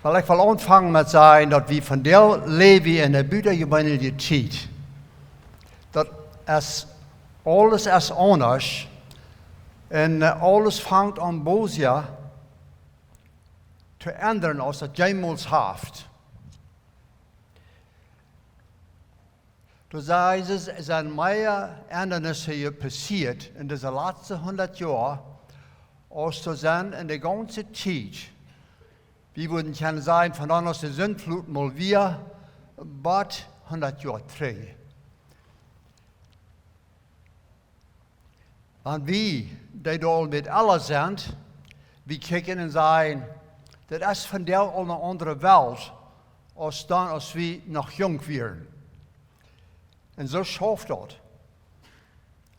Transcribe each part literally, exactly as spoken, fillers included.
Well, ekj well aunfangen met sajen, daut wie vondoag läwen en eene butajeweenelje Tiet. Daut es, aules es aundasch. Un, äh, aules fangt aun bosja to endren aus daut jemols haft. Doa sent, sent mea Endanisse hia passieet en dise latste hundat Joa, aus doa sent en de gaunze Tiet, wie wudden kjennen sajen, von dan aus de Sintflut mol wia, bat hundat Joa trigj. Wan wie, dee doa aul met ella sent, wie kjikjen un sajen, daut es vondoag aul eene aundre Welt, aus dan, aus wie noch junk wieren. Un soo schauft daut.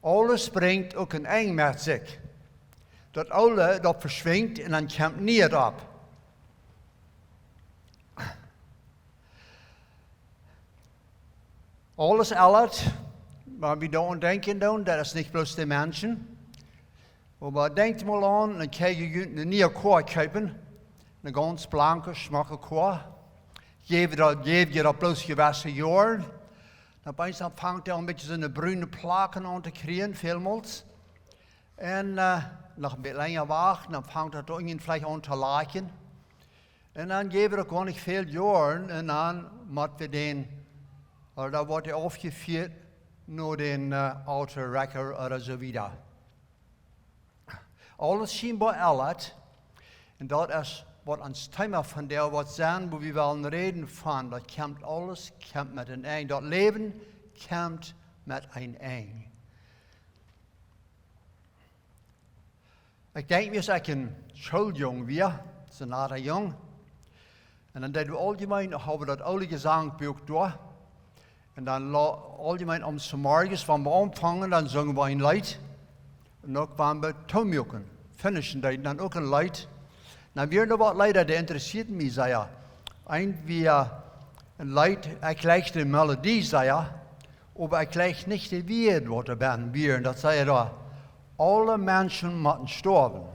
Aules brinjt uk een Enj met sikj. Daut oole, daut veschwinjt un dan kjemt nieet opp. Aules ellat, wan wie doaraun denkjen doonen, daut es nich bloos de Menschen. Oba denkjt mol aun, dan kjenn jie eene niee Koa kjeepen, eene gaunz blanke, schmocke Koa. Jäw daut, jäw jie daut bloos jewesse Joaren. Dan opp eemol dan fangt dee aun een bät soone brune Placken aun to kjrieen, välmols. Un, äh, noch een bät lenja wachten, dan fangt daut doa irjentwellich aun to lakjen. Un dan jäw daut uk goanich väl Joaren un dan mott wie dän, ooda dan woat dee aufjefieet no dän, äh, Auto-Wrecker ooda soo wieda. Aules schienboa ellat. Un daut es waut ons Thema vondoag woat sennen, wua wie wellen räden von, daut kjemt aules, kjemt met een Enj. Daut Läwen kjemt met een Enj. Ekj denkj mie, aus ekj een Schooljung wia, soo een nada Jung, un dan deed wie auljemeen, haud wie daut oole Jesangbuak doa. Un dan la-, auljemeen aum Zemorjes, wan wie aunfungen, dan sungen wie een Leet. Un uk wan wie toomuaken, finishen deeden, dan uk een Leet. Dan wieren doa waut Leeda, dee interessieeden mie sea. Eent wia een Leet, ekj jlikj de Melodie sea, oba ekj jlikj nich de Wieed, waut doa bennen wieren. Daut säd doa: "Aule Menschen motten stoawen."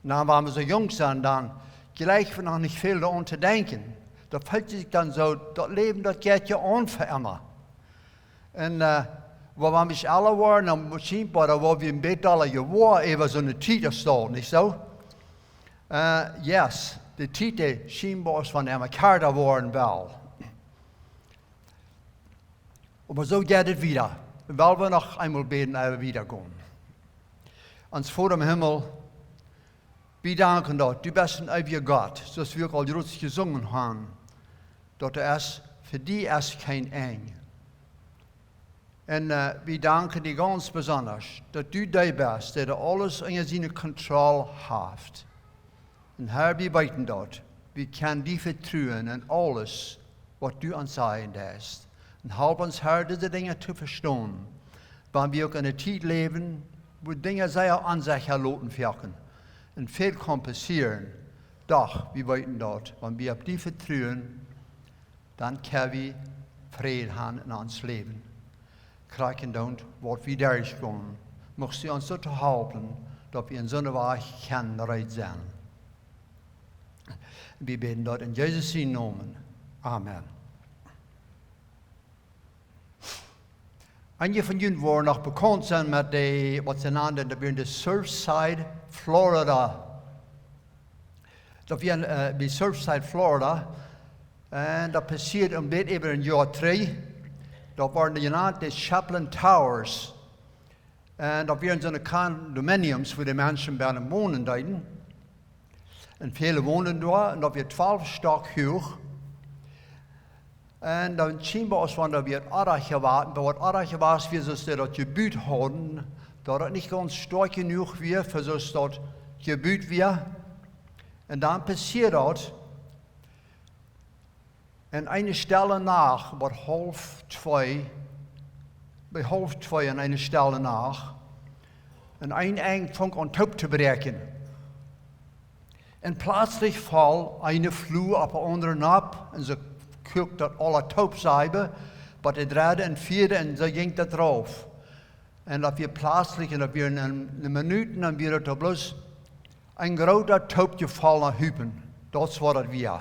Na, wan wie soo junk sent, dan jlikj wie noch nich väl doaraun to denkjen. Daut felt sikj dan soo, daut Läwen, daut jeit je aun fa emma. Un, äh, oba wan wie ella woaren, dan schient daut, daut woa wie een bät aula jewoa äwa soone Tiet aus daut, nich soo? Äh, yes, de Tiet, dee schienboa aus wan emma kjarta woaren well. Oba soo jeit et wieda. Well wie noch eemol bäden, ea wie wieda gonen. Ons Voda em Himmel, wie danken daut du best een eewja Gott, soo aus wie uk aul jrots jesungen haben, daut doa es, fa die es kjeen Enj. Un, äh, wie danken die gaunz besondasch, daut du dee best, dee doa aules unja siene Kontroll haft. Un Herr, wie weeten daut, wie kjennen die vetruen en aules, waut du ons sajen deist. Un help ons, Herr, dise Dinja to vestonen, wan wie uk en eene Tiet läwen, wua Dinja sea onsecha loten werkjen un väl kaun passieren. Doch, wie weeten daut, wan wie opp die vetruen, dan kjenn wie Fräd haben en ons Läwen. Krakjt en daut, waut wie derchgonen. Muchst du ons doatoo halpen, daut wie en soone Wajch kjennen reed sennen. Wie bäden daut en Jesus sienen Nomen. Amen. Eenje von junt woaren noch bekaunt sennen met de, waut see nanden, daut wia de Surfside, Florida. Daut wia, äh, bie Surfside, Florida. Un daut passieed een bät äwa een Joa trigj. Daut worden jenant de Chaplin Towers. Un daut wieren soone Condominiums, wua de Menschen bennen wonen deeden. Un väle wonden doa, un daut wia twalf Stock huach. Un dan schienboa aus wan doa wia oda jewast, doa wia oda jewast, wia soo aus dee daut jebut hauden, daut et nich gaunz stoakj jenuach wia, fa soo aus daut jebut wia. Un dan passieed daut, en eene stelle Nacht, waut haulf twee, bie haulf twee en eene stelle Nacht, un een Enj funk aun toop to bräakjen. Un pletslich foll eene Flu opp de aundre nopp, un see kjrieech daut aula toop seibe, waut de dredde un vieede, un soo jinkj daut rauf. Un daut wia pletslich, un daut wia en, en Minuten, un wia daut bloos een groota toopjefollna Hupen. Daut es waut daut wia.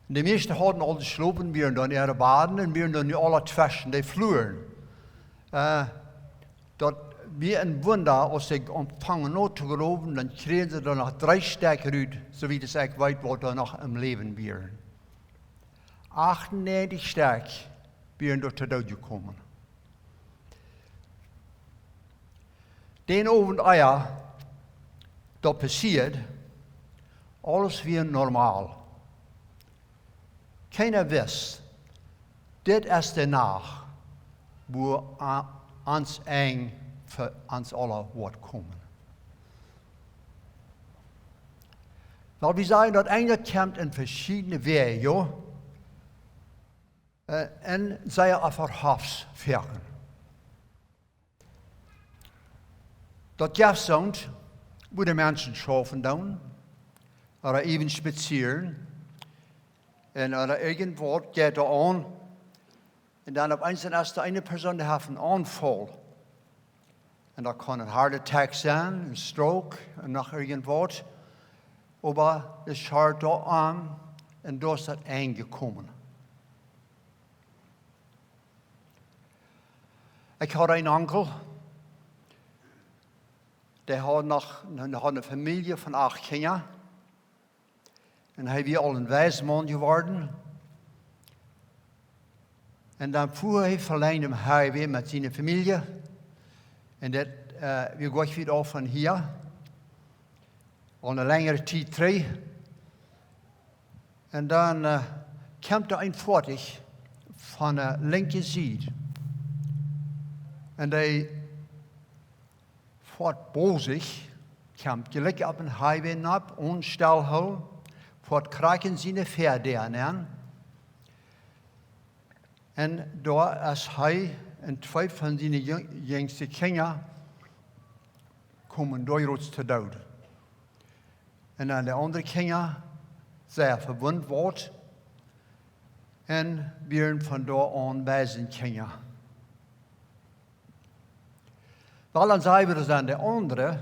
De mieeschte hauden aul jeschlopen, wieren dan en äare Baden un wieren dan nu aula tweschen de Fluaren. Äh, daut wia een Wunda, aus see aunfungen no to jleewen, dan kjrieejen see doa noch dree Stekj rut, soo wiet aus ekj weet, waut doa noch em Läwen wieren. Acht un näajentich Stekj wieren doa to Doot jekomen. Dän Owent ea daut passieed, aules wia normal. Kjeena wist, dit es de Nacht, wua a-, ons Enj fa ons aula woat komen. Well wie sajen, daut Enj kjemt en veschiedne Wäaj, jo? Äh, un sea vehaufs foaken. Daut jeft soont, wua de Menschen schaufen doonen, ooda even spazieren, un ooda irjentwaut jeit doa aun, un dan opp eemol es doa eene Persoon, dee haft een Aunfaul. Un daut kaun een heart attack sennen, een stroke un noch irjentwaut. Oba daut schart doa aun un doa es daut Enj komen. Ekj haud eenen Onkel, dee haud noch, dee haud eene Famielje von acht Kjinja. Un hee wia aul een wiesa Maun jeworden. Un dan fua hee velenjd em Highway met siene Famielje. Un daut, äh, wia goa nich wiet auf von hia. Aul eene lenjre Tiet trigj. Un dan, äh, kjemt doa een Foatich von de linkje Sied. Un dee foat bosich, kjemt jlikj opp een Highway nopp, onen stellhoolen, foat krakjt en siene Väadäa nenn. Un doa es hee un twee von siene jung-, jinjste Kjinja komen doa jrods to Doot. Un dan de aundre Kjinja sent vewundt worden un wieren von doa aun Waisenkjinja. Well, dan sent wie, doa sent de aundre,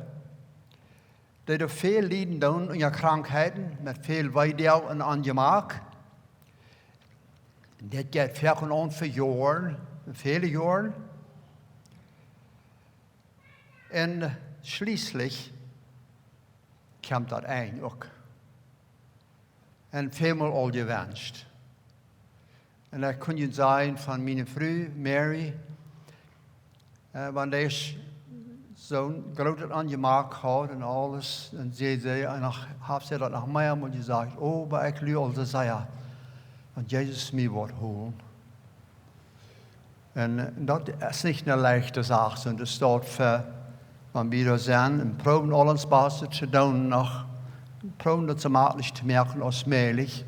dee doa väl lieden doonen unja Krankheiten, met väl Weedoag un Onjemak. Dit jeit foaken aun fa Joaren, väle Joaren. Un schlieslich kjemt daut Enj uk. Un väl mol aul jewenscht. Un ekj kunn junt sajen von miene Fru, Mary, äh, wan dee sch-, soon grootet Onjemak haud un aules, un see säd, un noch, haft see daut noch meamol jesajcht: "Oh, oba ekj lua aul soo sea, wan Jesus mie woat holen." Un, äh, daut es nich eene leichte Sach, sonda daut steit fa, wan wie doa sent un proowen aul ons Bastet to doonen, noch proowen daut soo maklich to moaken aus mäajlich.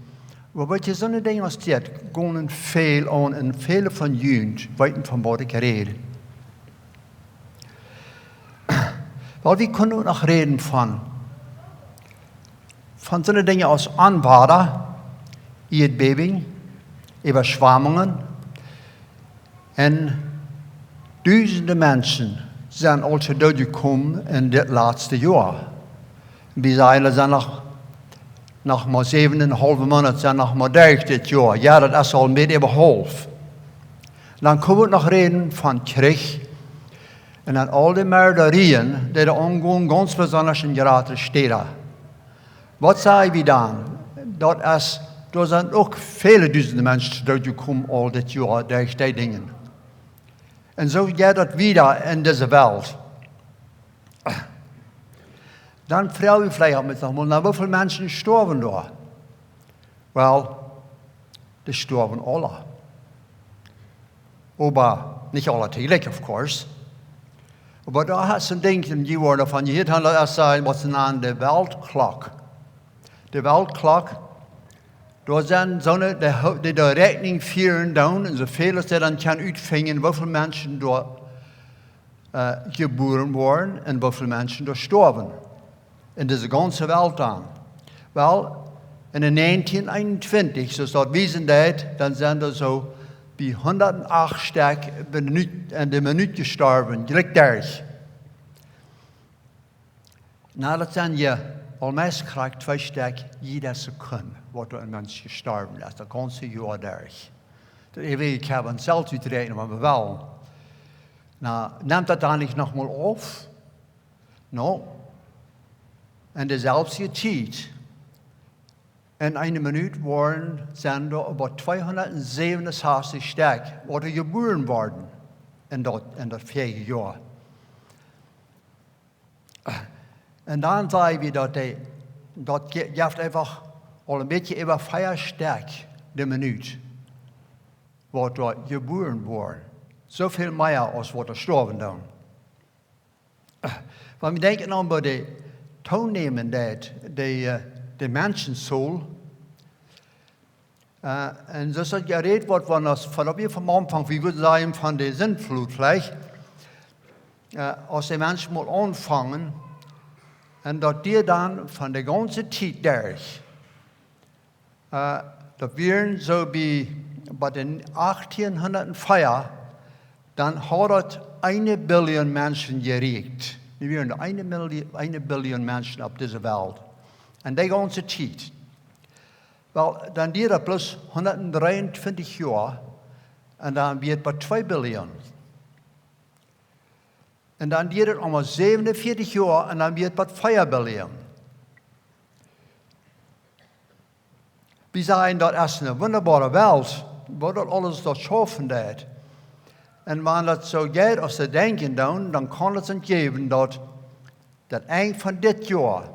Oba weetst, soone Dinja aus dit gonen väl aun un väle von junt weeten, von waut ekj räd. Well, wie kjennen uk noch räden von, von soone Dinja aus Onwada, Ieedbäwinj, Äwaschwamungen. Un dusende Menschen sent aul to Doot jekomen en dit latste Joa. Wie sajen, daut sent noch, noch mau säwen un een haulwen Moonat sent noch mau derch dit Joa. Jo, daut es aul een bät äwa haulf. Dan kjenn wie noch räden von Kjrich. Un dan aul de Morderieen, dee doa aungonen, gaunz besonda en jratre Städa. Waut saj wie dan? Daut es, doa sent uk väle dusende Menschen to Doot jekomen aul dit Joa derch dee Dinja. Un soo jeit daut wieda en dise Welt. Dan froag wie veleicht uk met noch mol, na, woo väl Menschen stoawen doa? Well, dee stoawen aula. Oba nich aula toojlikj, of course. Oba doa es een Dinkj, un jie woaren doavon jehieet haben, daut es, äh, waut see nanen de Weltklock. De Weltklock, doa sent soone, dee, dee de Rakjnunk fieren doonen, un soo väl aus see dan kjennen utfinjen, woo väl Menschen doa, äh, jebuaren worden un woo väl Menschen doa stoawen. En dise gaunze Welt dan. Well, en de näajentieen eenuntwintich, soo aus daut wiesen deit, dan sent doa soo bie hundat acht Stekj en de Minut, en de Minut jestorwen, jlikj derch. Na, daut sent je Aulmeist kjricht twee Stekj jiede Sekund, waut doa een Mensch jestorwen es, daut gaunze Joa derch. Daut eewje kjenn wie selfst uträakjnen, wan wie wellen. Na, nemt daut dan nich noch mol auf? No. En deeselwje Tiet, en eene Minut woaren, sent doa äwa tweehundatsäwenunsastich Stekj, waut doa jebuaren worden en daut, en daut väaje Joa. En dan saj wie daut, dee, daut je-, jeft eefach aul een bät äwa vea Stekj de Minut, waut doa jebuaren woaren. Soo väl mea aus waut doa stoawen doonen. Wan wie denkjen aun bie de toonämende, de, eh, de Menschenzahl, eh, un soo aus daut jerät woat, wan aus, von opp, von Aunfank, wie wudden sajen, von de Sintflut veleicht, eh, aus de Menschen mol aunfangen, un daut dee dan von de gaunze Tiet derch, eh, daut wieren soo bie, bie de achttienhundat un vea, dan haud daut eene Billion Menschen jerieekjt. Doa wieren eene Milli-, eene Billion Menschen opp dise Welt. En de gaunze Tiet. Well, dan dieed daut bloos hundat dreeuntwintich Joa un dan wia daut bie twee Billion. Un dan dieed daut noch mol säwenunvieetich Joa un dan wia daut bie vea Billion. Wie sajen, daut es eene wundaboare Welt, woo daut aules daut schaufen deit. Un wan daut soo jeit, aus see denkjen doonen, dan kaun daut sikj jäwen, daut daut Enj von dit Joa,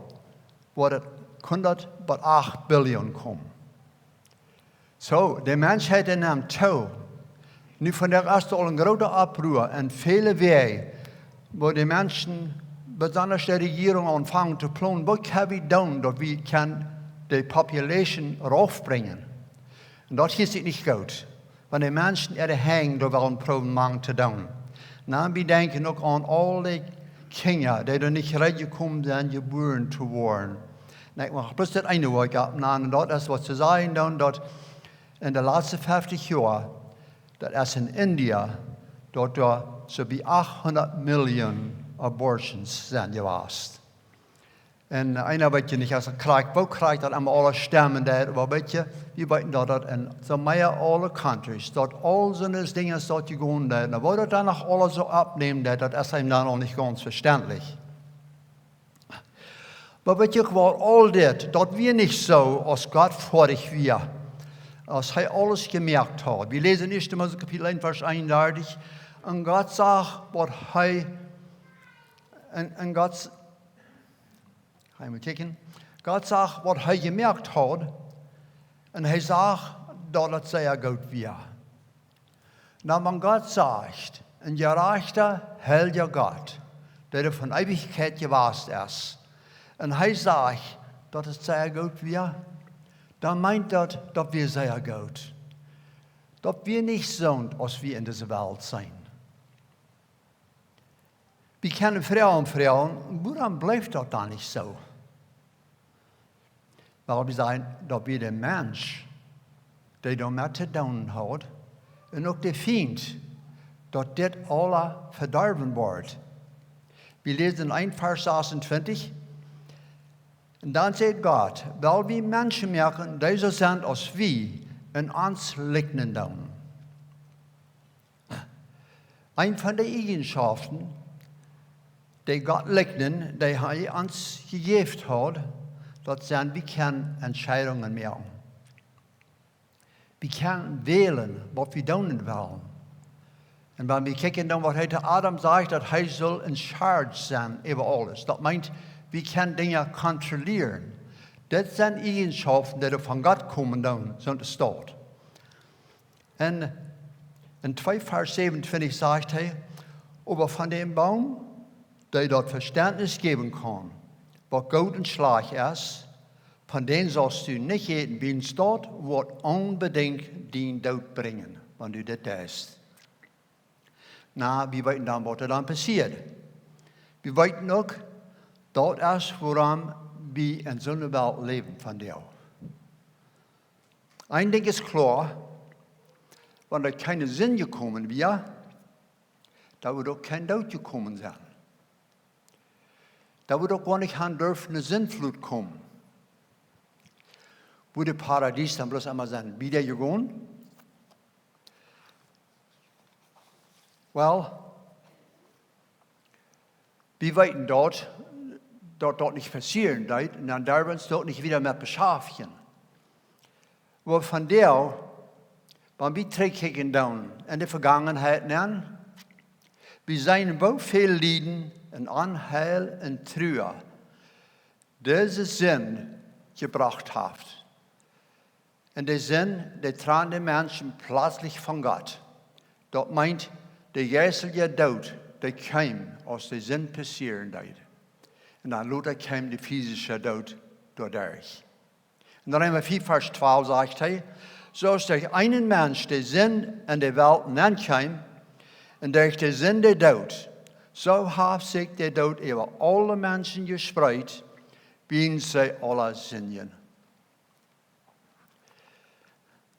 woat daut, kaun daut bie acht Billion komen. Soo, de Menschheit, dee nemt too. Nu vondoag es doa aul een groota Oppruhr en väle Wäaj, woo de Menschen, besonda de Rejierunk, aunfangen to plonen, waut kjenn wie doonen, daut wie kjennen de Population raufbrinjen. Un daut hieet sikj nich goot, wan de Menschen äare Henj doa wellen proowen mank to doonen. Na, wie denkjen uk aun aul de Kjinja, dee doa nich reed jekomen sent, jebuaren to woaren. Un ekj mucht bloos daut eene Wuat oppnämen, un daut es waut see sajen doonen, daut en de latste feftich Joa, daut es en India, daut doa soo bie achthundat Million Abortions sent jewast. Un eena weet je nich, aus daut krakjt, woo krakjt daut emma aules stemmen deit, oba weet je, wie weeten daut, daut en soo mea aule countries, daut aul soone Dinja es daut jegonen deit, un woo daut dan noch aules soo oppnämen deit, daut es eenem dan uk nich gaunz vestendlich. Oba weet je, woo aul dit, daut wia nich soo, aus Gott foadich wia, aus hee aules jemoakt haud. Wie läsen en ieeschte Mose Kapitel eent, Varsch eenundartich: Un Gott sach, waut hee, un, un Gott s-, ga mol kjikjen. Gott sach, waut hee jemoakt haud, un hee sach, daut et sea goot wia. Na, wan Gott sajcht, een jerajchta, heilja Gott, dee doa von Eewichkjeit jewast es, un hee sajcht, daut et sea goot wia, dan meent daut, daut wia sea goot. Daut wia nich soont, aus wie en dise Welt seenen. Wie kjennen froagen, froagen, wuarom blift daut dan nich soo? Well, wie sajen, daut wia de Mensch, dee doamet to doonen haud, un uk de Fient, daut dit aula vedorwen woat. Wie läsen en eent Varsch sasuntwintich: Un dan säd Gott: Well wie Menschen moaken, dee soo sent aus wie, un ons likjnen doonen. Eent von de Eajenschoften, dee Gott likjnen, dee hee ons jejäft haud, daut sent, wie kjennen Entscheidungen moaken. Wie kjennen wälen, waut wie doonen wellen. Un wan wie kjikjen dan, waut hee to Adam sajcht, daut hee sull in charge sennen äwa aules. Daut meent, wie kjennen Dinja kontrollieren. Daut sent Eajenschoften, dee von Gott komen doonen, soo aus daut. En, en twee Varsch säwenuntwintich sajcht hee: Oba von dän Boom, dee daut Vestentnis jäwen kaun, waut goot un schlajcht es, von dän saust du nich äten, wiels daut woat onbedinjt dän Doot brinjen, wan du dit deist. Na, wie weeten dan, waut doa dan passieet. Wie weeten uk, daut es, wuarom wie en soone Welt läwen vondoag. Een Dinkj es kloa, wan doa kjeene Sind jekomen wia, dan wudd uk kjeen Doot jekomen sennen. Doa wudd uk goanich aun durwen ne Sintflut komen. Wudd daut Paradies dan bloos emol sennen wieda jegonen? Well, wie weeten daut, daut daut nich passieren deed, un dan derwen wie ons doa nich wieda met beschaftjen. Oba vondoag, wan wie trigjkjikjen doonen en de Vegangenheit nenn, wie seenen, woo väl Lieden un Onheil un Trua dise Sind jebrocht haft. Un de Sind, dee trand de Menschen pletslich von Gott. Daut meent, de jeistelje Doot, dee kjeem, aus de Sind passieren deed. Un dan lota kjeem de physische Doot doaderch. En Reema vea Varsch twalf sajcht hee: "Soo aus derch eenen Mensch de Sind en de Welt nenkjeem, un derch de Sind de Doot, soo haft sikj de Doot äwa aule Menschen jespreet, wiels see aula sindjen."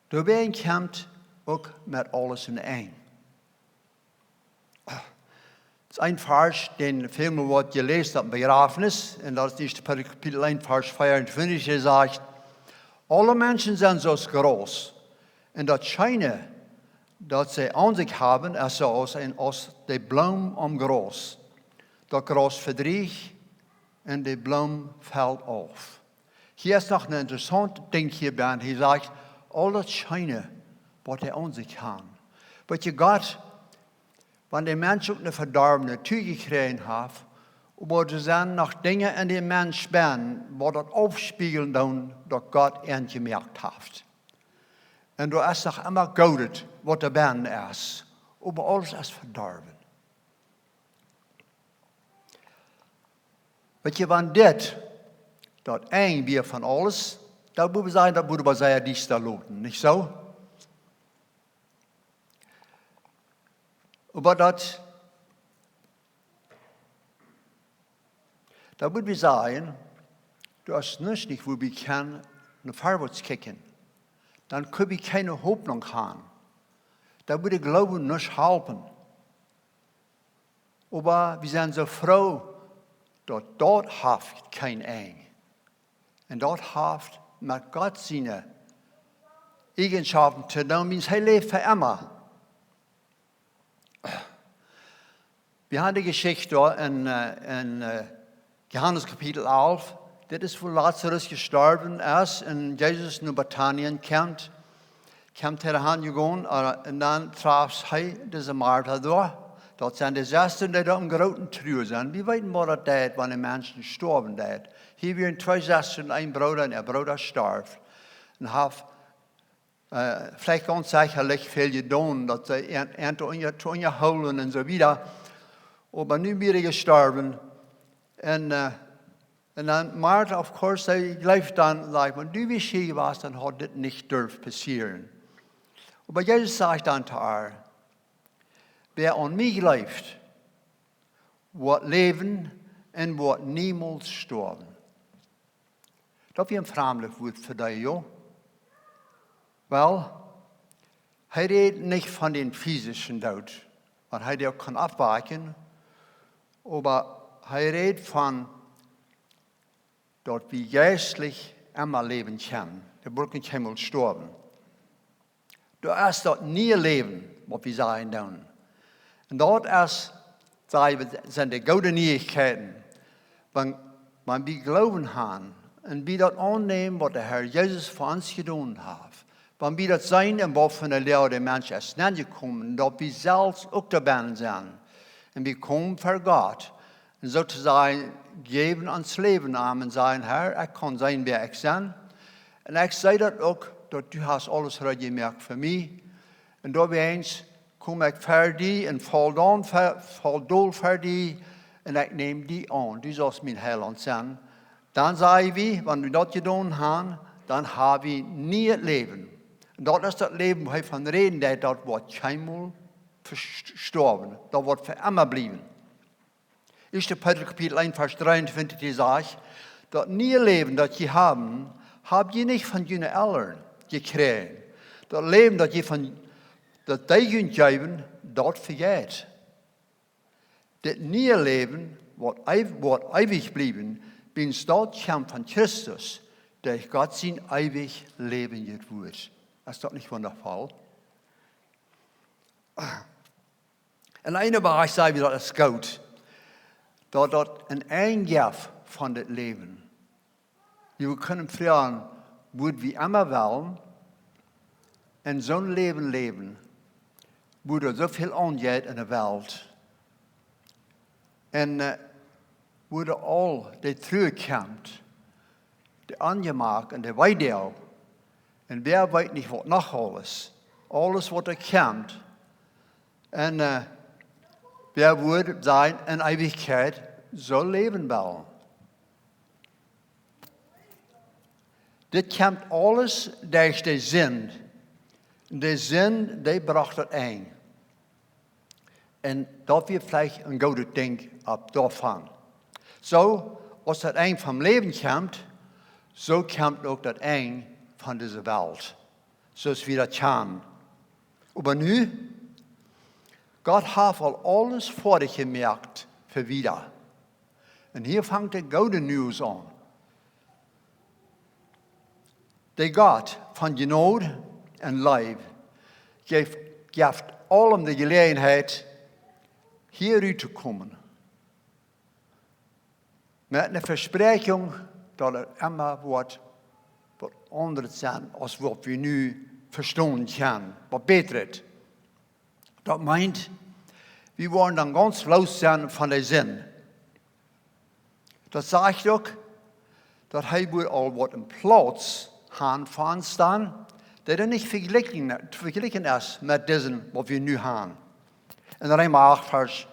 Doawäajen kjemt uk met aules een Enj. Daut es een Varsch, dän väl mol woat jeläst opp Bejrafnis, un daut es ieeschte Petrus Kapitel eent, Varsch veeauntwintich, dee sajcht: "Aule Menschen sent soo aus Graus, un daut scheene, daut see aun sikj haben, es soo aus een, aus de Bloom aum Graus. Daut Graus vedrieecht un de Bloom felt auf." Hia es noch een interessauntet Dinkj hia bie. Hee sajcht, aul daut scheene, waut see aun sikj haben. Weetst, Gott, wan de Mensch uk ne vedorwne Natua jekjräajen haft, oba doa sent noch Dinja en dän Mensch bennen, waut daut aufspieejlen doonen, daut Gott an jemoakt haft. Un doa es noch emma Goodet, waut doa bennen es. Oba aules es vedorwen. Weetst, wan dit daut Enj wia von aules, dan wudd wie sajen, daut wudd wie sea diesta loten, nich soo? Oba daut, dan wudd wie sajen, doa es nuscht nich, wua wie kjennen no verwoats kjikjen. Dan kjenn wie kjeene Hopninj haben. Dan wudd de Gloowen nuscht halpen. Oba wie sent soo froo, daut daut haft kjeen Enj. Un daut haft met Gott siene Eajenschoften to doonen, wiels hee läft fa emma. Wie haben de Jeschicht doa en, äh, en, äh, Johanes Kapitel alf. Dit es, wua Lazarus jestorwen es un Jesus no Betanien kjemt. Kjemt hee doa han jegonen, äh, un dan traft hee dise Marta doa. Daut sent de Sestren, dee doa em grooten Trua sent. Wie weeten, waut daut deit, wan een Mensch stoawen deit. Hia wieren twee Sestren, een Brooda, un äa Brooda storf. Un haft, äh, veleicht gaunz secha väl jedonen, daut see an, an to unja-, to unjahoolen un soo wieda. Oba nu wia hee jestorwen. Un, äh, un dan Marta, of course, see jleeft dan, like, wan du wieescht hia jewast, dan haud dit nich durft passieren. Oba Jesus sajcht dan to äa: "Wäa aun mie jleeft, woat läwen un woat niemols stoawen." Daut wia een framdlich Wuat fa dee, jo. Well, hee rät nich von dän physischen Doot, wan hee dee uk kaun oppwakjen, oba hee rät von daut wie jeistlich emma läwen kjennen. Dee brucken kjeenmol stoawen. Daut es daut niee Läwen, waut wie sajen doonen. Un daut es, saj wie, sent de goode Nieichkjeiten. Wan, wan wie Gloowen haben un wie daut aunnämen, waut de Herr Jesus fa ons jedonen haft, wan wie daut seenen, en waut fa eene Loag de Mensch es nenjekomen, daut wie selfst uk doabennen sent. Un wie komen ver Gott, un soo to sajen, jäwen ons Läwen aun un sajen: "Herr, ekj kaun seenen, wäa ekj sie. Un ekj see daut uk, daut du hast aules reed jemoakt fa mie. Un doawäajen kom ekj ver die un faul dan ver, faul dol ver die, un ekj näm die aun. Du saust mien Heilaunt sennen." Dan saj wie, wan wie daut jedonen haben, dan hab wie nieet Läwen. Un daut es daut Läwen, wua hee von räden deit, daut woat kjeenmol vestoawen. Daut woat fa emma bliewen. Ieeschte Petrus Kapitel eent, Varsch dreeuntwintich, dee sajcht: "Daut niee Läwen, daut jie haben, hab jie nich von june Elren jekjräajen. Daut Läwen, daut jie von, daut dee junt jeewen, daut vejeit. Dit niee Läwen, woat eew-, woat eewich bliewen, wiels daut kjemt von Christus, derch Gott sien eewich läwendjet Wuat. Es daut nich wundafoll? En eene Wajch saj wie, daut es goot, daut daut een Enj jeft von dit Läwen. Wie kjennen froagen, wudd wie emma wellen en soon Läwen läwen, wua doa soo väl aunjeit en de Welt, un, äh, wua doa aul de Trua kjemt, de Onjemak un de Weedoag, un wäa weet nich waut noch aules, aules waut doa kjemt, un, äh, wäa wudd dan en Eewichkjeit soo läwen wellen? Dit kjemt aules derch de Sind. De Sind, dee brocht daut Enj. Un daut wia veleicht een goodet Dinkj opp doavon. Soo, aus daut Enj vom Läwen kjemt, soo kjemt uk daut Enj von dise Welt, soo aus wie daut kjanen. Oba nu, Gott haft aul aules foadich jemoakt fa wieda. Un hia fangt de goode News aun. De Gott von Jnod un Leew jeft, jeft aulem de Jeläajenheit, hia rut to komen. Met eene Vespräakjunk, daut et emma woat waut aundret sennen, aus waut wie nu vestonen kjennen, waut bätret. Daut meent, wie woaren dan gaunz loos sennen von de Sind. Daut sajcht uk, daut hee woat aul waut em Plauz haben fa ons dan, daut et nich vejlikjen, vejlikjen es met disen, waut wie nu haben. En Reema acht, Varsch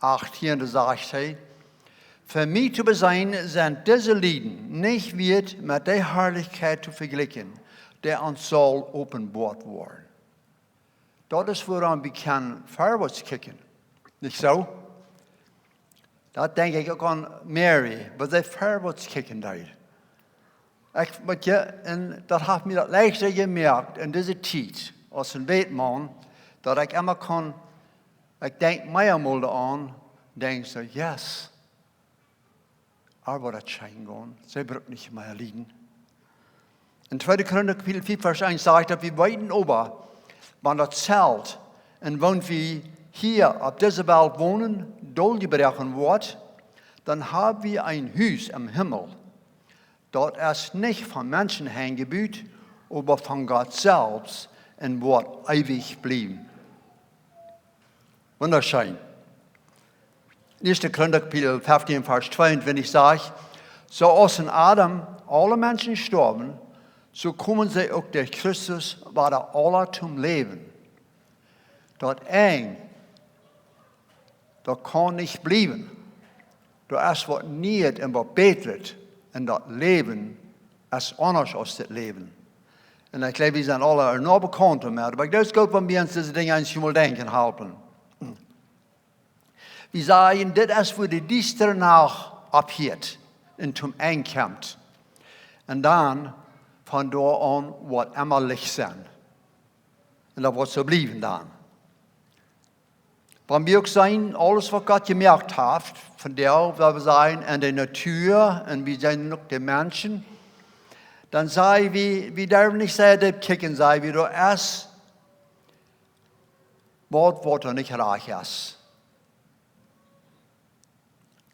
achtieen, doa sajcht hee: "Fa mie to beseenen sent dise Lieden nich wieet met de Harlichkjeit to vejlikjen, dee ons saul openboat woaren." Daut es wuaraun wie kjennen verwoats kjikjen. Nich soo? Daut denkj ekj uk aun Mary, waut see verwoats kjikjen deed. Ekj, weet jie, un daut haft mie daut leichta jemoakt en dise Tiet, aus een Wätmaun, daut ekj emma kaun, ekj denkj mea mol doaraun, denkj soo, yes, ar woat daut scheen gonen, see brukt nich mea lieden. En tweede Korinta Kapitel fief, Varsch eent sajcht daut, wie weeten oba, wan daut Zelt, en woont wie hia opp dise Welt wonen, doljebroaken woat, dan hab wie een Hus em Himmel. Daut es nich von Menschen Henj jebut, oba von Gott selfst, un woat eewich bliewen. Wundascheen. Ieeschte Korinta Kapitel feftieen, Varsch tweeuntwintich sajcht: "Soo aus en Adam aule Menschen stoawen, soo komen see uk derch Christus wada aula toom Läwen." Daut Enj, daut kaun nich bliewen. Doa es waut Nieet un waut Bätret. Un daut Läwen es aundasch aus dit Läwen. Un ekj jleew, wie sent aula noch bekaunt doamet. Oba ekj jleew, daut es goot, wan wie ons dise Dinja eemol denkjen halpen. Wie sajen, dit es wua de diestre Nacht ophieet un toom Enj kjemt. Un dan, von doa aun, woat emma Licht sennen. Un daut woat soo bliewen dan. Wan wie uk seenen, aules waut Gott jemoakt haft, von doa, waut wie seenen, en de Natua, un wie seenen uk de Menschen, dan saj wie, wie derwen nich sea deep kjikjen, saj wie, doa es waut, waut doa nich rajcht es.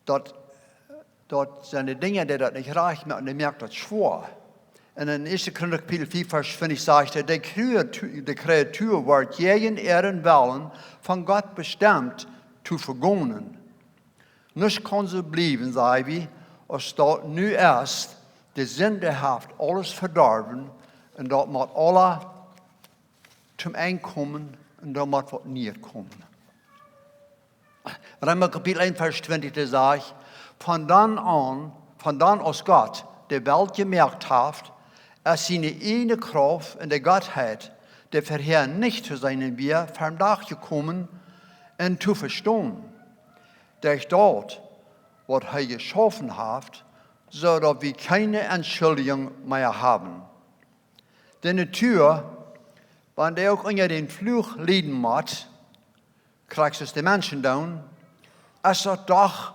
Daut, daut sent de Dinja, dee daut nich rajcht moaken, un dee moakt daut schwoa. Un en ieeschte Korinta Kapitel fief, Varsch twintwintich sajcht hee: "De Kreatu-, de Kreatua woat jäajen äaren Wellen von Gott bestemt to vegonen." Nuscht kaun soo bliewen, saj wie, aus daut nu es. De Sind haft aules vedorwen, un daut mott aula toom Enj komen, un dan mott waut Nieet komen. Reema Kapitel eent, Varsch twintwintich, dee sajcht: "Von dan aun, von dan aus Gott de Welt jemoakt haft, es siene ieejne Krauft un de Gottheit, dee verhäa nich to seenen wia, ver dän Dach jekomen un to vestonen, derch daut, waut hee jeschaufen haft, soo daut wie kjeene Entschuldjunk mea haben." De Natua, wan dee uk unja dän Fluch lieden mott, krakjt soo aus de Menschen doonen, es daut doch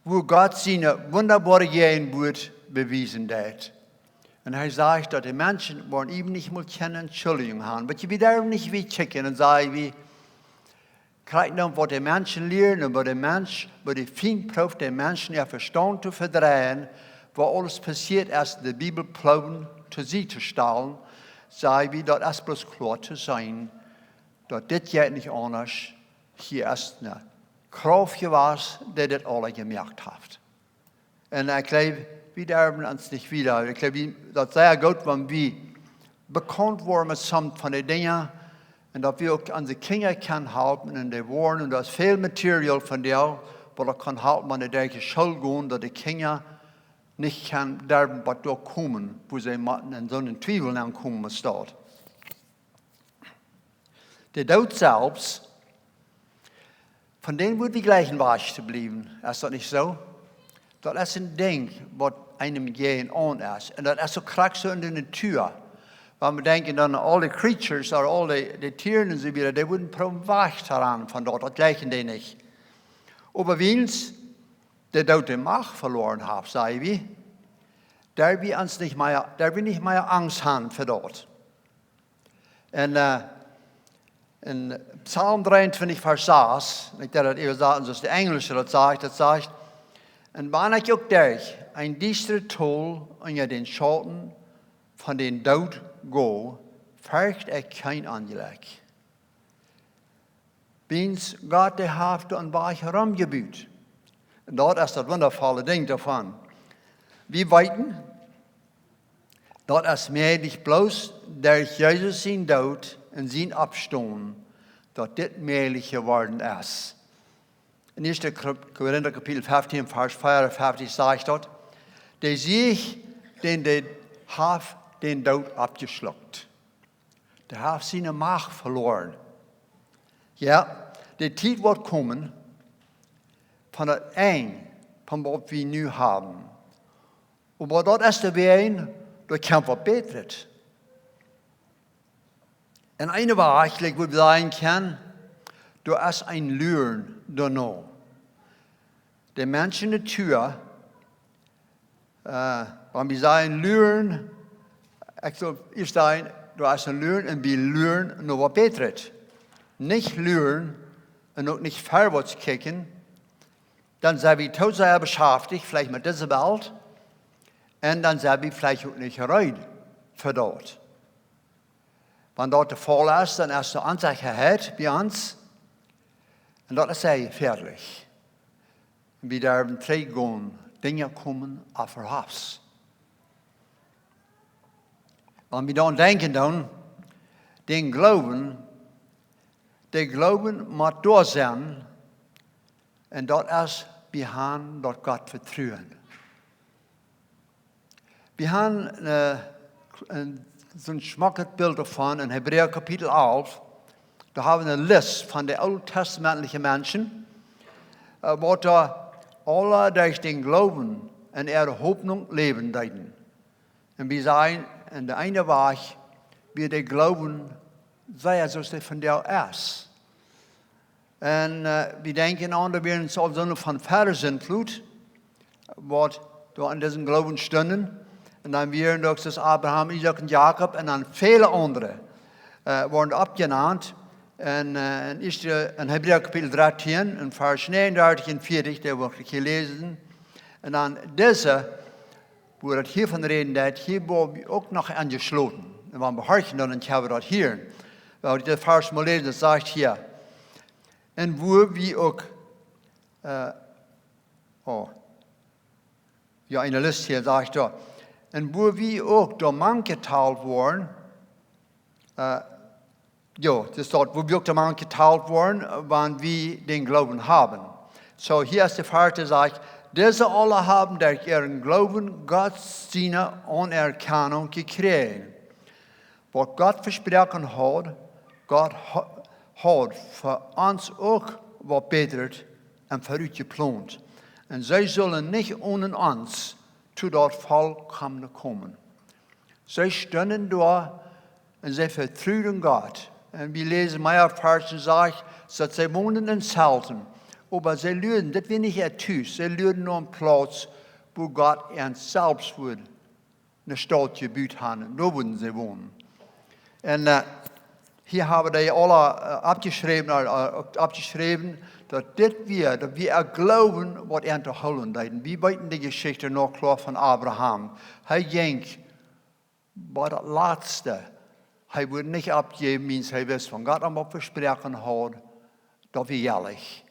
woo Gott siene wundaboare Jäajenwoat bewiesen deed. Un hee sajcht, daut de Menschen woaren am nich mol kjennen Entschuldigung haben. Oba wie derwen nich wada kjikjen un sajen, wie kjrieen dan, waut de Menschen lieren un woo de Mensch, woo de Fient prooft, de Menschen äa Vestaunt to vedreien, waut aules passieet es, de Bibel proowen to sied to stalen, sajen wie, daut es bloos kloa to seenen, daut dit jeit nich aundasch. Hia es eene Krauft jewast, dee dit aula jemoakt haft. Un ekj jleew, wie derwen ons nich wada. Ekj jleew, wie, daut es sea goot, wan wie bekaunt woaren met sommje von de Dinja. Un daut wie uk onse Kjinja kjennen halpen un dee woaren. Un doa es väl Material von dee, waut uk kaun halpen, wan dee derch de School gonen, daut de Kjinja nich kjennen derwen waut doa komen, woo see motten en soon Twiewel aunkomen met daut. De Doot selfst, von dän woa wie jleichen wajch to bliewen, es daut nich soo? Daut es een Dinkj, waut eenem jäajen aun es. Un daut es uk krakjt soo en de Natua. Wan wie denkjen dan aun aul de creatures, ooda aul de, de Tieren un soo wieda, dee wudden proowen wajch to rannen von daut, daut jleichen dee nich. Oba wiels de Doot de Macht veloaren haft, sajen wie, derw wie ons nich mea, derw wie nich mea Angst haben fa daut. En, äh, en Psalm dreeuntwintich, Varsch sas, ekj deed daut äwent sajen, soo aus de Enjlische daut sajcht, daut sajcht: "Un wan ekj uk derch een diestret Tol unja dän Schauten von dän Doot go, fercht ekj kjeen Onjlekj. Wiels Gott, dee haft een Wajch romjebut." Un daut es daut wundavolle Dinkj doavon. Wie weeten, daut es mäajlich bloos derch Jesus sien Doot un sien Oppstonen, daut dit mäajlich jeworden es. En ieeschte Kor-, Korinta Kapitel feftieen, Varsch veeaunfeftich sajcht daut: "De Sieg, dän, dee haft dän Doot oppjeschlukt." Dee haft siene Macht veloaren. Jo, de Tiet woat komen, von daut Enj, von waut wie nu haben. Oba daut es de Wajch, doa kjemt waut Bätret. En eene Wajch, like, woo wie sajen kjennen, doa es een Luren doano. De Mensch en de Natua, äh, wan wie sajen Luren, ekj saul ieescht sajen, doa es een Luren un wie luren no waut Bätret. Nich luren un uk nich verwoats kjikjen, dan sent wie too sea beschaftich, veleicht met dise Welt, un dan sent wie veleicht uk nich reed fa daut. Wan daut de Faul es, dan es doa Onsechaheit bie ons. Un daut es sea jefäadlich. Wie derwen trigj gonen, Dinja komen opp Verhafs. Wan wie dan denkjen dan, dän Gloowen, de Gloowen mott doa sennen, un daut es, wie haben daut Gott Vetruen. Wie haben, äh, een, soon schmocket Bilt doavon en Hebräa Kapitel alf. Doa haben wie eene List von de ooltestamentliche Menschen, äh, waut doa aula derch dän Gloowen un äare Hopninj läwen deeden. Un wie sajen, en de eene Wajch, wia de Gloowen sea soo aus dee vondoag es. Un, äh, wie denkjen aun, doa wieren aul soone von ver de Sintflut, waut doa en disen Gloowen stunden. Un dan wieren doa uk soo aus Abraham, Isaak un Jakob un dan väle aundre, äh, woaren oppjenant. Un, äh, en ieeschte, en Hebräa Kapitel dartieen, en Varsch negenunddreißig un veertig, dee woa ekj hia läsen. Un dan dise, woo daut hia von räden deit, hia woa wie uk noch aunjeschloten. Un wan wie horchen, dan kjenn wie daut hieren. Wan wie dit Varsch mol läsen, daut sajcht hia: "Un woo wie uk," äh, oh, jo, en de List hia sajcht doa: "Un woo wie uk doamank jetalt woaren," äh, jo, daut es daut, woo wie uk doamank jetalt woaren, wan wie dän Gloowen haben. Soo, hia es de Varsch, sajcht: "Dise aula haben derch äaren Gloowen Gott siene Aunerkjanunk jekjräajen. Waut Gott vesproaken haud, Gott ha-, haud fa ons uk waut Bätret en verut jeplont. Un see sullen nich onen ons to daut Vollkomne komen." See stunden doa un see vetruden Gott. Un wie läsen mea Varschen, sajcht, daut see wonden en Zelten, Oba see luaden, daut wia nich äa Tus, see luaden no eene Plauts, wua Gott an selfst wudd eene Staut jebut haben, un doa wudden see wonen. Un äh, hia hab wie dee aula äh, aufjeschräwen, äh, äh, aufjeschräwen, daut dit wia, daut wia äa Gloowen, waut an to hoolen deed. Wie weeten de Jeschicht noch kloa von Abraham. Hee jinkj bat daut latste. Hee wudd nich oppjäwen, wiels hee wist, wan Gott am waut vesproaken haud, daut wia jelich.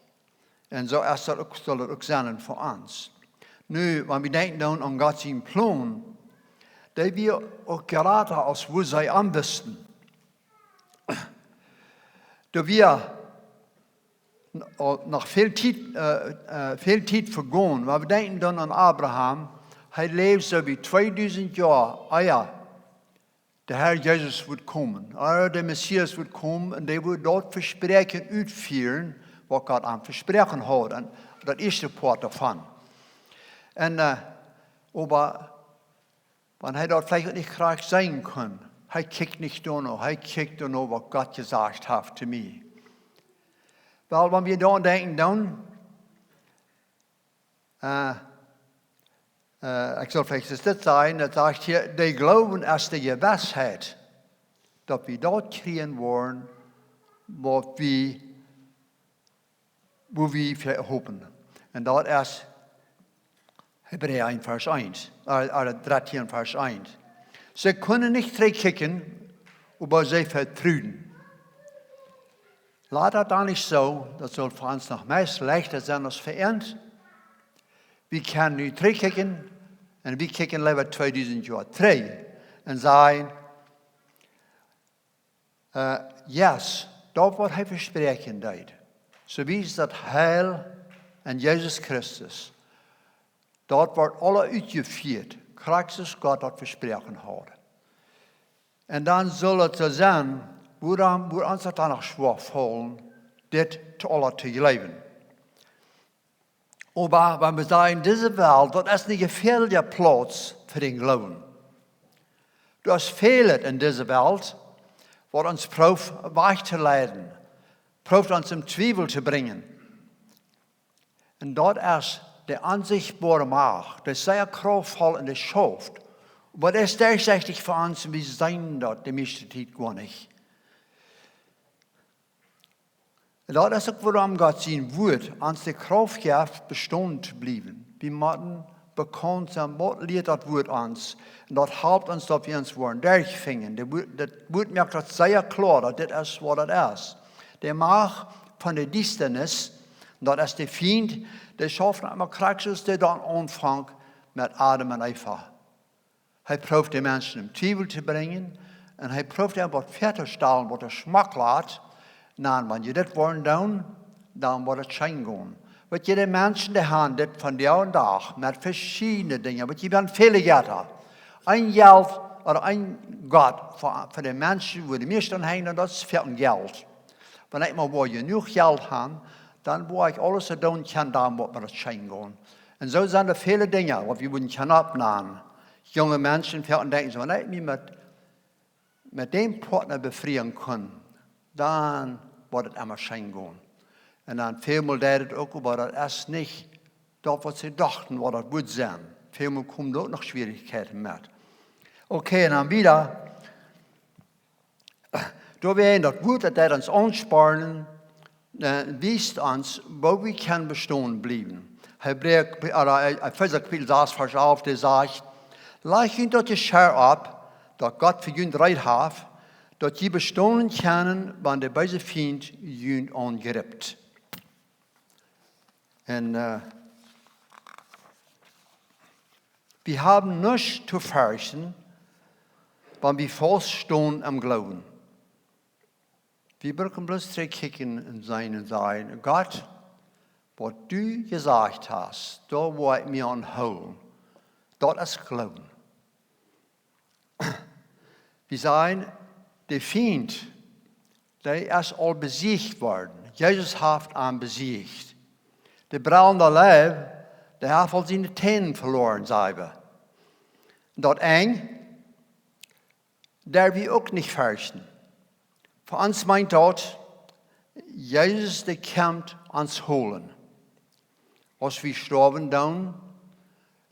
Un soo es daut uk, saul daut uk sennen fa ons. Nu, wan wie denkjen dan aun Gott sienen Plon, dee wia uk jrata aus wua see am wisten. Doa wia n-, aul noch väl Tiet, äh, äh, väl Tiet vegonen. Wan wie denkjen dan aun Abraham, hee läwd soo bie tweedusent Joa, ah jo, de Herr Jesus wudd komen, ea de Messias wudd komen un dee wudd daut Vespräakjen utfieren, waut Gott am vesproaken haud. Un daut ieeschte Poat doavon. Un äh, oba wan hee daut veleicht nich krakjt seenen kunn, hee kjikjt nich doano, hee kjikjt doano, waut Gott jesajcht haft to mie. Well, wan wie doaraun denkjen dan, äh, äh, ekj saul veleicht dit sajen, daut sajcht hia, de Gloowen es de Jewissheit, daut wie daut kjrieen woaren, waut wie, wua wie fa hopen. Un daut es Hebräa eent Varsch eent, äh, äh, dartieen Varsch eent. See kunnen nich trigjkjikjen, oba see vetruden. Lot daut dan nich soo, daut saul fa ons noch meist leichta sennen aus fa an. Wie kjennen nu trigjkjikjen un wie kjikjen leewa tweedusent Joa trigj un sajen, äh, yes, daut waut hee vespräakjen deed. Soo wiest daut Heil en Jesus Christus. Daut woat aules utjefieet, krakjt soo aus Gott daut vesproaken haud. Un dan saul et soo sennen, wuarom, wuarom saul et dan noch schwoa faulen, dit to aules to jleewen? Oba wan wie sajen, dise Welt, daut es eene jefäadelje Plauts fa dän Gloowen. Doa es väl en dise Welt, waut ons prooft wajch to leiden, prooft ons em Twiewel to brinjen. Un daut es de onsichtboare Macht, dee sea kraftvoll es un dee schauft. Oba dee es derchsichtich fa ons un wie seenen daut de mieeschte Tiet goa nich. Un daut es uk wuarom Gott sien Wuat ons de Krauft jeft, bestonen to bliewen. Wie motten bekaunt sennen, waut lieet daut Wuat ons. Un daut halpt ons, daut wie ons woaren derchfinjen. De Wuat, daut Wuat moakt daut sea kloa, daut dit es waut daut es. De Macht von de Diestanis, daut es de Fient, dee schauft emma krakjt soo aus dee dan aunfunk met Adam un Eva. Hee prooft de Menschen em Twiewel to brinjen un hee prooft an waut väatostalen, waut doa schmock lat. Na, wan jie dit woaren doonen, dan woat et scheen gonen. Weet jie, de Menschen, dee haben dit vondoag dän Dach met veschiedne Dinja, weet jie, wie haben väle Jetta. Een Jelt ooda een Gott fa, fa de Menschen, wua de mieeschte aun henjen, daut es fa een Jelt. Wan ekj mau woa jenuach Jelt haben, dan woa ekj aules doonen kjennen, dan woat mie daut scheen gonen. Un soo sent doa väle Dinja, waut wie wudden kjennen oppnämen. Junge Menschen, väl denkjen soo, wan ekj mie met, met dän Partner befrieen kaun, dan woat et emma scheen gonen. Un dan välmol deit et uk, oba daut es nich daut, waut see dochten, waut daut wudd sennen. Välmol komen doa uk noch Schwierichkjeiten met. Okay, un dan wieda. Doawäajen daut Wuat, daut deit ons aunspornen, äh, wiest ons, woo wie kjennen bestonen bliewen. Hebräa, ooda, äh, Efeesa Kapitel sas, Varsch alf, dee sajcht: "Lajcht junt daut Jescherr opp, daut Gott fa junt reed haft, daut jie bestonen kjennen, wan de beese Fient junt aungrippt." Un, äh, wie haben nuscht to ferchten, wan wie faust stonen em Gloowen. Wie brucken bloos trigjkjikjen un seenen un sajen: "Gott, waut du jesajcht hast, doa woa ekj mie aun hoolen." Daut es Gloowen. Wie sajen, de Fient, dee es aul besieecht worden. Jesus haft am besieecht. De brellende Leew, dee haft aul siene Täne veloaren, saj wie. Daut Enj, doa wie uk nich ferchten. Fa ons meent daut, Jesus, dee kjemt ons holen. Aus wie stoawen doonen,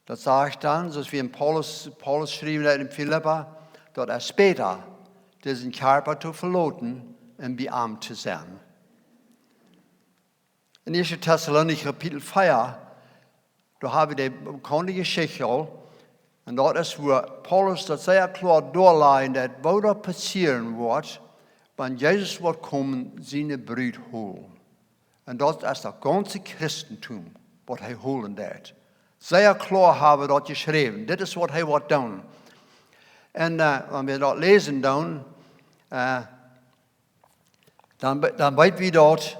daut sajcht dan, soo aus wie en Paulus, Paulus schreef en Filippa, daut es bäta, disen Kjarpa to veloten un bie am to sennen. En 1. Tessalonicha Kapitel 4, doa hab wie de bekaunde Jeschicht aul. Un daut es, wua Paulus daut sea kloa doalajcht, daut woo daut passieren woat, wan Jesus woat komen, siene Brut holen. Un daut es daut gaunze Christentum, waut hee holen deit. Sea kloa hab wie daut jeschräwen. Dit es waut hee woat doonen. Un, äh, wan wie daut läsen doonen, äh, dan, dan weet wie daut,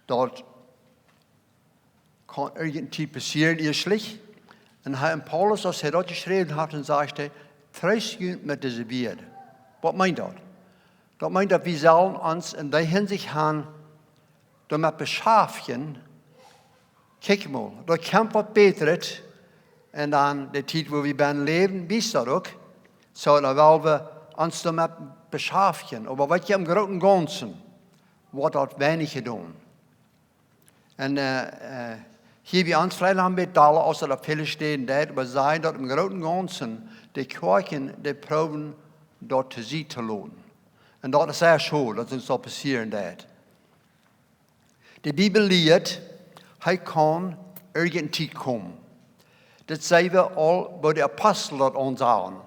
daut kaun irjent Tiet passieren, ieeschtlich. Un hee, en Paulus, aus hee daut jeschräwen haft, dan sajcht hee: "Treest junt met dise Wieed." Waut meent daut? Daut meent, daut wie sellen ons en dee Hinsicht han doamet beschaftjen, kjikj mol, doa kjemt waut Bätret, un dan de Tiet, wua wie bennen läwen, wiest daut uk. Soo, dan well wie ons doamet beschaftjen. Oba weet jie, em grooten gaunzen woat daut weinich jedonen. Un, äh, äh, hia bie ons veleicht noch een bät dolla, aus daut opp väle Städen deit, oba see daut em grooten gaunzen, de Kjoakjen, dee proowen daut to Sied to loten. Un daut es sea schod, daut daut soo passieren deit. De Bibel lieet, hee kaun irjent Tiet komen. Daut see wie aul bie de Apostel daut aunsajen.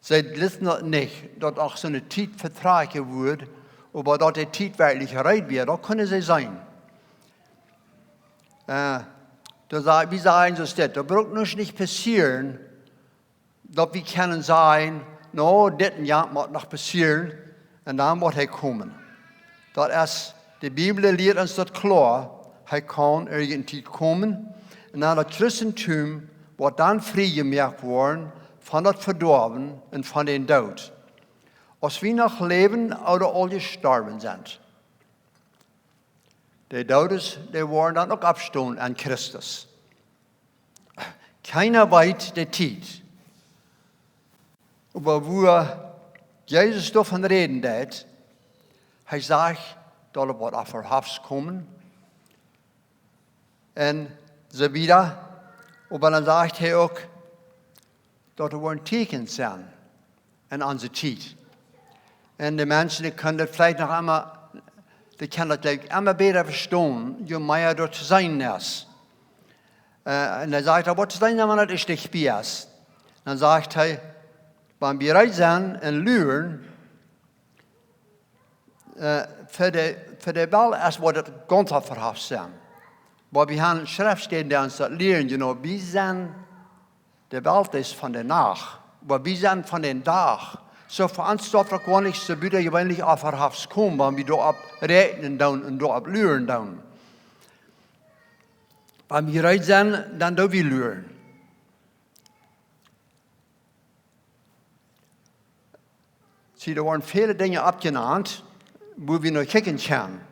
See wisten daut nich, daut uk soone Tiet vetrakjen wudd, oba daut de Tiet werkjlich reed wia, daut kunnen see seenen. Äh, daut sa-, wie sajen soo aus dit, daut brukt nuscht nich passieren, daut wie kjennen sajen: "No, dit un jant mott noch passieren, un dan woat hee komen." Daut es, de Bibel lieet ons daut kloa, hee kaun irjent Tiet komen, un dan daut Christentum woat dan frie jemoakt woaren von daut Vedoawen un von dän Doot. Aus wie noch läwen ooda aul jestorwen sent, de Doodes, dee woaren dan uk oppstonen en Christus. Kjeena weet de Tiet. Oba wua Jesus doavon räden deit, hee sajcht, daut et woat Offerhofst komen un soo wieda. Oba dan sajcht hee uk, daut doa woaren Tieekjens sennen en onse Tiet. Un de Menschen, dee kjennen daut veleicht noch emma, dee kjennen daut, jleew ekj, emma bäta vestonen, je mea doa to seenen es. Äh, un hee sajcht, daut woat to seenen, wan daut ieescht dicht bie es. Dan sajcht hee, wan wie reed sent un luren, äh, fa de, fa de Welt es, woat et gaunz Offerhofst sennen. Oba wie han Schreftstäden, dee ons daut lieren, you know, wie sent, de Welt es von de Nacht, oba wie sent von dän Dach. Soo, fa ons darf daut goanich soo butajeweenlich Offerhofst komen, wan wie doaropp räakjnen doonen un doaropp luren doonen. Wan wie reed sent, dan doo wie luren. See, doa woaren väle Dinja oppjenant, wua wie no kjikjen kjennen.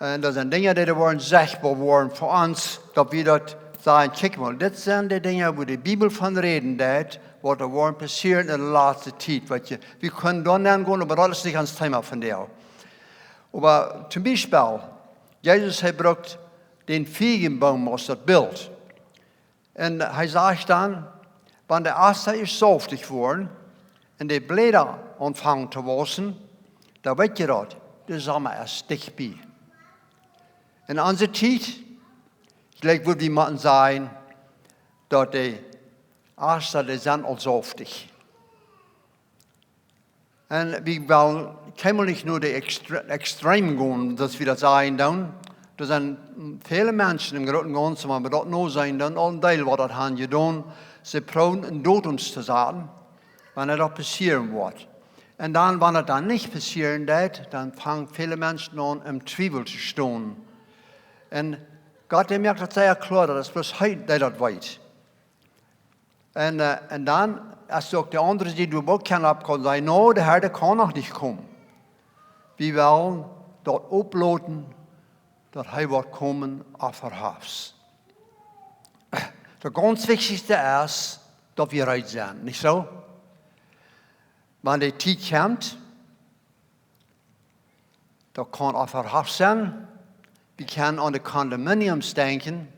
Un daut sent Dinja, dee doa woaren sechtboa woaren fa ons, daut wie daut sajen: "Kjikj mol, dit sent de Dinja, wua de Bibel von räden deit, waut doa woaren passieren en de latste Tiet." Weet jie, wie kjennen doa nengonen, oba daut es nich ons Thema vondoag. Oba toom Biespel, Jesus, hee brukt dän Fiejenboom aus daut Bilt. Un hee sajcht dan, wan de Ast es saftich woaren un de Bläda aunfangen to wausen, dan weet jie daut, de Somma es dicht bie. En onse Tiet, jleew ekj, wudd wie motten sajen, daut de Ast, dee sent aul saftich. Un wie wellen kjeenmol nich no de extre-, extrem gonen, daut wie daut sajen doonen. Doa sent väle Menschen em grooten gaunzen, wan wie daut no seenen, dan aul een Deel waut daut han jedonen. See proowen een Datum to saten, wanea daut passieren woat. Un dan, wan et dan nich passieren deit, dan fangen väle Menschen aun em Twiewel to stonen. Un Gott, dee moakt daut sea kloa, daut es bloos hee, dee daut weet. Un, äh, un dan, aus uk de aundre Sied, wua wie uk kjennen oppkomen, sajen: "No, de Herr, dee kaun noch nich komen." Wie wellen daut oploten, daut hee woat komen, Offerhofst. Daut gaunz wichtichste es, daut wie reed sent, nich soo? Wan de Tiet kjemt, Daut kaun uk verhaft sennen. Wie kjennen aun de Condominiums denkjen.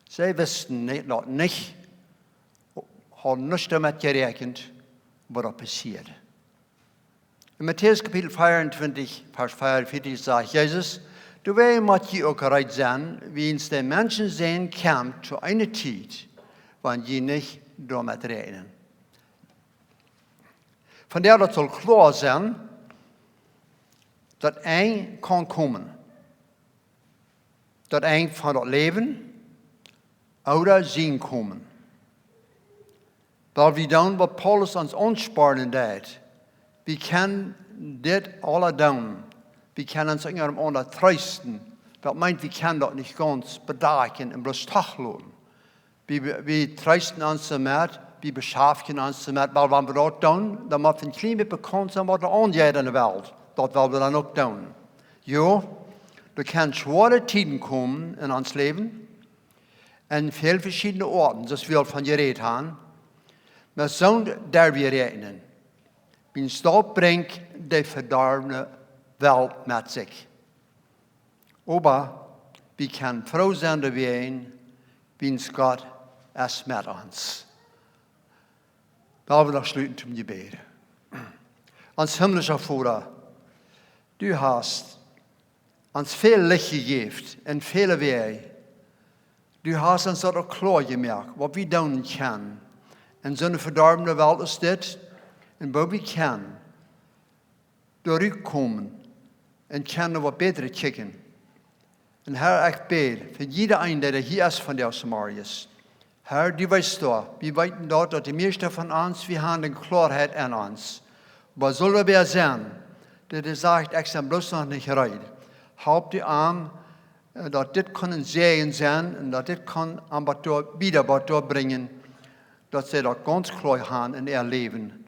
See wisten nich, daut nich, hauden nuscht doamet jeräakjent, waut doa passieed. En Matäus Kapitel vea un twintich, Varsch vea un vieetich sajcht Jesus: "Doawäajen mott jie uk reed sennen, wiels de Menschensän kjemt to eene Tiet, wan jie nich doamet räakjnen." Von doa daut saul kloa sennen, daut Enj kaun komen. Daut Enj von daut Läwen ooda sien Komen. Wiels wie doonen, waut Paulus ons aunspornen deed. Wie kjennen dit aula doonen. Wie kjennen ons unjarenaunda treesten. Daut meent, wie kjennen daut nich gaunz bedakjen un bloos toch loten. Wie, wie treesten ons doamet, wie beschaftjen ons doamet, wiels wan wie daut doonen, dan mott wie een kjlien bät bekaunt sennen, waut doa aunjeit enne Welt. Daut well wie dan uk doonen. Jo, doa kjennen schwoare Tieden komen en ons Läwen. En väl veschiedne Oaten, soo aus wie aul von jerät haben. Oba soo derw wie räakjnen. Wiels daut brinjt de vedorwne Welt met sikj. Oba wie kjennen froo sennen doawäajen, wiels Gott es met ons. Lot ons noch schluten toom Jebäd. Ons himmlischa Voda, du hast ons väl Licht jejäft en väle Wäaj. Du hast ons daut uk kloa jemoakt, waut wie doonen kjennen. En soone vedorwne Welt aus dit, un woo wie kjennen doa rutkomen un kjennen waut bätret kjikjen. Un Herr, ekj bäd fa jieda eenen, dee hia es vondoag zemorjes. Herr, du weetst daut, wie weeten daut, daut de mieeschte von ons, wie haben de Kloaheit en ons. Oba sull doa wäa sennen, dee, dee sajcht: "Ekj sie bloos noch nich reed." Help du an, äh, daut dit kaun een Säajen sennen un daut dit kaun an waut doa, wieda waut doa brinjen, daut see daut gaunz kloa haben en äa Läwen,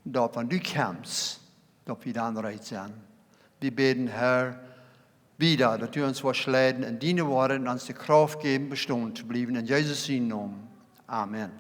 daut wan du kjemst, daut wie dan reed sennen. Wie bäden, Herr, wieda, daut du ons woascht leiden en diene Wieed un ons de Krauft jäwen, bestonen to bliewen. En Jesus sienen Nomen. Amen.